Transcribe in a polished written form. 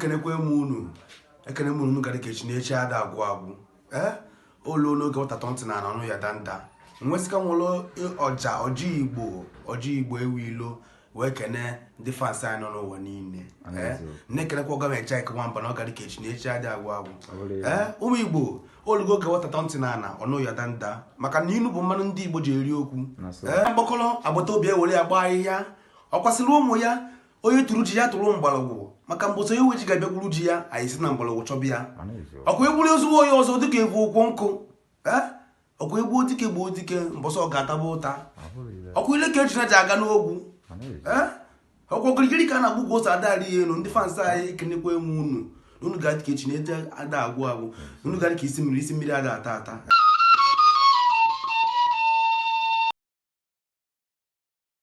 Ekenekwa m unu, ekene m unu gara ka echi na echi ada agwụ agwụ. Ee, olu n'oge ụtatọ ntị na anụ ya danda nwesịka nwụrụ ọja ọjị Igbo, ọjị Igbo ewu ilo wee kene ndị fans anyị nọ n'ụwa niile. Ee, na-ekenekwa ọga m eche ike nwamba na ọ gara ka echi na echi adị agwụ agwụ. Ee, ụmụ Igbo, olugo oge watatọ ntị na ana ọnụ ya danda, maka na inu bụ mmanụ ndị Igbo ji eri okwu. Ee, mgbakọrọ agbata obi ewere ya gbaa ahịhịa, ọ kwasịrị ụmụ ya. Onye tụrụ ji ya tụrụ mgbọrọgwụ, maka mbọsị onye nwe ji ga-abịakwuru ji ya, anyị si na mgbọrọgwụ chọba ya. Ọkwa egburu ezigbo onye ọzọ dịka ebu ụkwụ nkụ. Ee, ọkwa egbuo dike, gbuo dike, mbọsị ọ ga-ataba ụta. Ọkwa ile ka ejina ji aga n'ogwu. Ee, ọkwa okirikiri ka a na-agbụ ugwu ose adari ya elu. Ndị fans anyị, ekenekwa m unu na unu ga-adị ka echi na eji ada agwụ agwụ, unu ga-adị ka isi mmiri, isi mmiri ada ata ata.